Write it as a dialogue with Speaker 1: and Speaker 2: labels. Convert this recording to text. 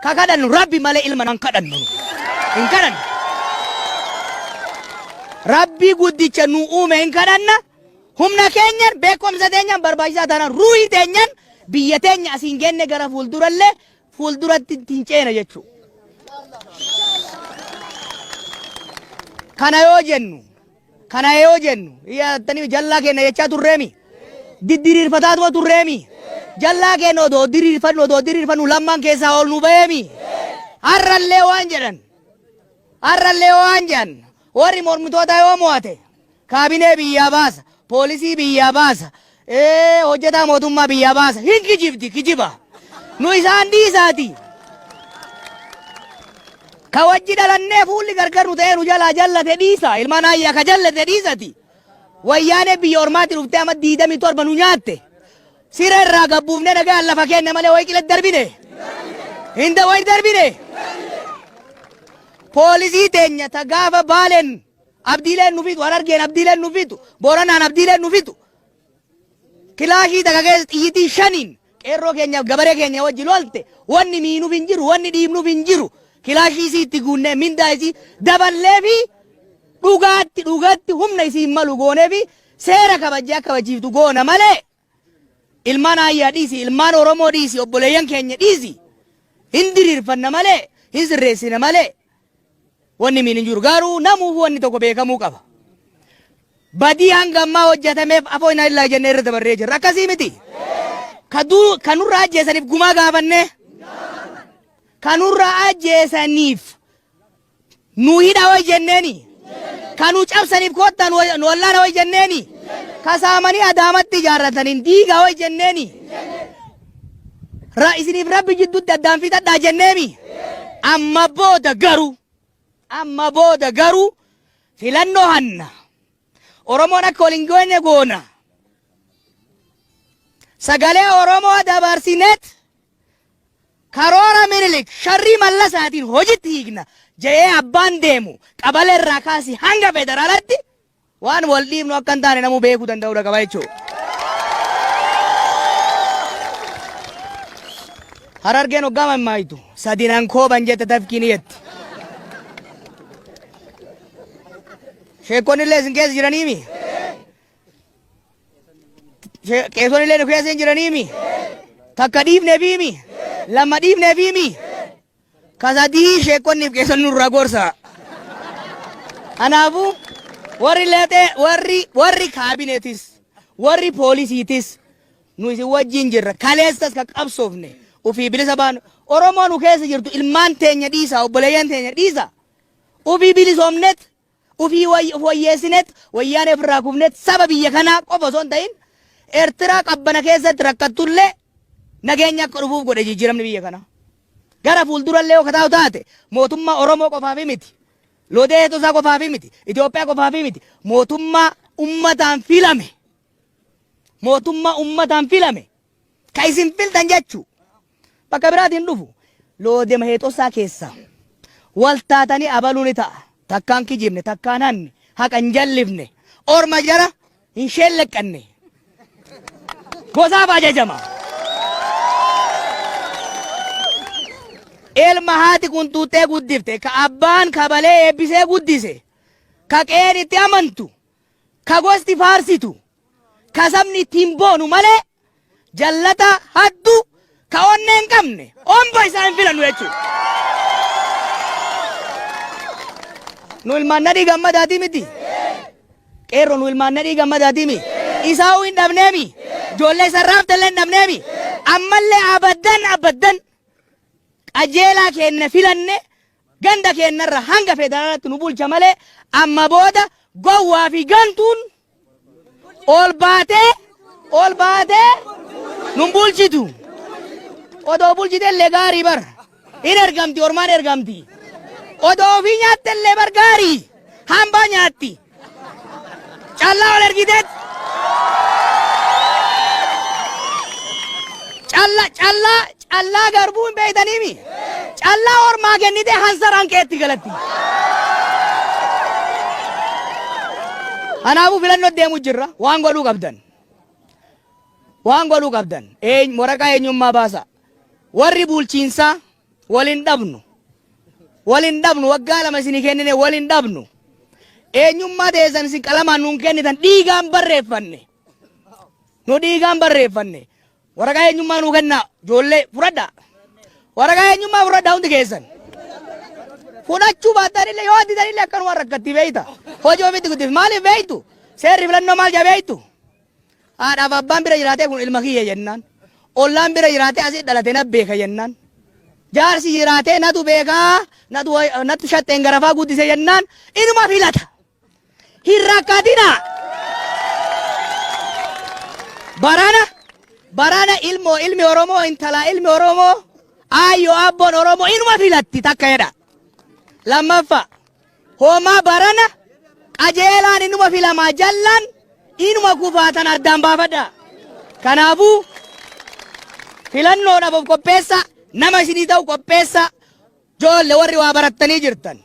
Speaker 1: Ka kadhannu Rabbi malee ilma nan kadhannu. Hin kadhannu. Rabbii guddicha nu uume hin kadhanna. Humna keenyan, beekumsa teenyan, barbaachisaa taanaan ruuhii teenyan biyya teenya asiin geenne gara fuuldurallee fuulduratti ittiin ceena jechuudha. Kana yoo jennu, kana yoo jennu, yaattanii jallaa keenya jechaa turreemi. Diddiriirfataatuma turreemi. Jallaa keenya odoo diriirfannu odoo diriirfannu lammaan keessaa ol nu ba'eemi. Har'allee waan jedhan, har'allee waan jedhan warri mormitoota yoo mo'ate Kaabinee biyyaa baasa, poolisii biyyaa baasa, hojjetaa mootummaa biyyaa baasa. Hin kijibdi, kijiba. Nu isaan dhiisaati. Ka wajji dhalannee fuulli gargar nu ta'ee nu jalaa jallate dhiisa. Ilmaan ayyaa ka jallate dhiisati. Wayyaanee biyya ormaatti dhuftee amma 27 nu nyaatte. Siree irraa gabbuufnee nagaan lafa keenya malee wayi qilee darbine. Hinda wayi darbine. Poolisii teenya ta gaafa Baaleen Abdiileen nu fixu, Harargeen abdiileen nu fixu, Booranaan abdiileen nu fixu. Kilaashii takka keessa xiyyitii shaniin qeerroo keenyaaf gabaree keenya wajji lolte wanni miinuuf hin jiru, wanni dhiibnuuf hin jiru. Kilaashii isii itti guunnee mindaa isii daballee fi dhugaatti dhugatti humna isii hin malu goonee fi seera kabajjee akka kabachiiftu goona malee ilmaan aayyaa dhiisi, ilmaan Oromoo dhiisi, obboleeyyan keenya dhiisi. Hin diriirfanna malee, hin sirreessina malee. Wanni miin hin jiru. Garuu namuuf wanni tokko beekamuu qaba. Badii hanga ammaa hojjetameef afoo hin illaa jennee irra dabarree jirra. Akkasii miti. Ka duu- Ka nurraa ajjeesaniif gumaa gaafannee. Ka nurraa ajjeesaniif nu hidha wayi jenneeni. Ka nu cabsaniif koottaa nu nu wallaana wayi jenneeni. Ka saamanii Adaamatti ijaarrataniin diigaa wayi jenneeni. Ra isiniif Rabbi jidduutti addaan fixadhaa jenneemi. Amma booda garuu amma booda garuu filannoo hanna. Oromoon akka wal hin goone goona. Sagalee Oromoo dabarsineet karoora Minilik sharrii Mallasaatiin hojitti hiikna jedhee abbaan deemu qabalee irraa kaasii hanga federaalatti Waan wal dhiibnu akka hin taane namuu beekuu danda'uudha qaba jechuudha. Harargeen hoggaa mammaayitu sadinan kooban jette tafkiin jetti. Sheekonni illee isin keessa jiraniimi? Qeesonni illee nu keessa hin jiraniimi? Takka dhiifneefiimi? Lama dhiifneefiimi? Ka sadii sheekonniif qeesonni nurraa gorsa. Kanaafuu warri leexee warri warri kaabineetis warri poolisiitis nu isin wajjin jirra. Kaleessas ka qabsoofne ufii bilisa baanu. Oromoo nu keessa jirtu ilmaan teenya dhiisa obboleeyyan teenya dhiisa. Ufii bilisoomnet ufii of wayyeessinet wayyaanee ofirraa kufnet saba biyya kanaa qofa osoo hin ta'in Eertiraa qabbana keessatti rakkattullee nageenya akka dhufuuf godhe jijjiiramni biyya kanaa. Gara fuuldurallee yoo kataa'u taate mootummaa Oromoo qofaafi miti. Loodee Heexosaa qofaafi miti. Itoophiyaa qofaafi miti. Mootummaa ummataan filame. Mootummaa ummataan filame. Ka isin filtan jechuu. Bakka biraatiin dhufu. Loodema Heexosaa keessaa. Wal taatanii abaluu ni ta'a. Takkaan kijibne, takkaan hanne, haqa hin jallifne. Orma jara hin sheelleqqanne. Gosaaf ajajama. Ilma haati qunxuuxxee guddifte, ka abbaan kabalee eebbisee guddise, ka qe'een itti amantu, ka gosti faarsitu, ka sabni ittiin boonu malee jallata hattu ka onnee hin qabne omba isaa hin filannu jechuudha. Nu ilmaan Nadhii Gammadaatii miti. Qeerroo nu ilmaan Nadhii Gammadaatii mi. Isaa'uu hin dhabneemi. Ijoollee isa raaftellee hin dhabneemi. Ammallee abaddan abaddan qajeelaa keenya filanne ganda keenyarra hanga federaalatti nu bulcha malee amma booda gowwaa fi gantuun ol baatee ol baatee nun bulchitu. Odoo bulchite illee gaarii bar. Hin ergamti ormaan ergamti. Odoo ofii nyaatte illee bar gaarii. Hambaa nyaatti. Callaa ol ergiteet. Calla callaa callaa garbuu hin beektaniimi. Callaa ormaa kennitee hansaraan keetti galatti. Kanaafuu filannoo deemuu jirra. Waan godhuu qabdan. Waan godhuu qabdan. Waraqaa eenyummaa baasa. Warri bulchiinsaa Wal hin dhabnu. Wal hin dhabnu waggaa 2 isinii kennine wal hin dhabnu. Eenyummaa teessan isin qalamaan nuun kennitan dhiigaan barreeffanne. Nu dhiigaan barreeffanne. Waraqaa eenyummaa nuu kennaa ijoollee fudhadhaa. Waraqaa eenyummaa fudhadhaa hundi keessan. Fudhachuu baattan illee yoo didan illee akkanuma rakkatti beeyta. Hojii ofitti guddif maaliif beeytu? Seerri filannoo maal jedha beeytu? Haadhaaf abbaan bira jiraatee kun ilma kiyya jennaan. Ollaan bira jiraatee asii dhalate na beeka jennaan. Jaarsi jiraatee natu beekaa natu natu shaxxeen garafaa guddise jennaan inuma filata. Hin rakkatinaa. Barana barana ilmoo ilmi Oromoo intalaa ilmi Oromoo aayyoo abboon Oromoo inuma filatti takka jedha. Lammaffaa homaa barana qajeelaan inuma filamaa jallaan inuma kufaatan addaan baafadha. Kanaafuu filannoodhaaf of qopheessa nama isinii ta'u qopheessa joolle warri waa barattanii jirtan.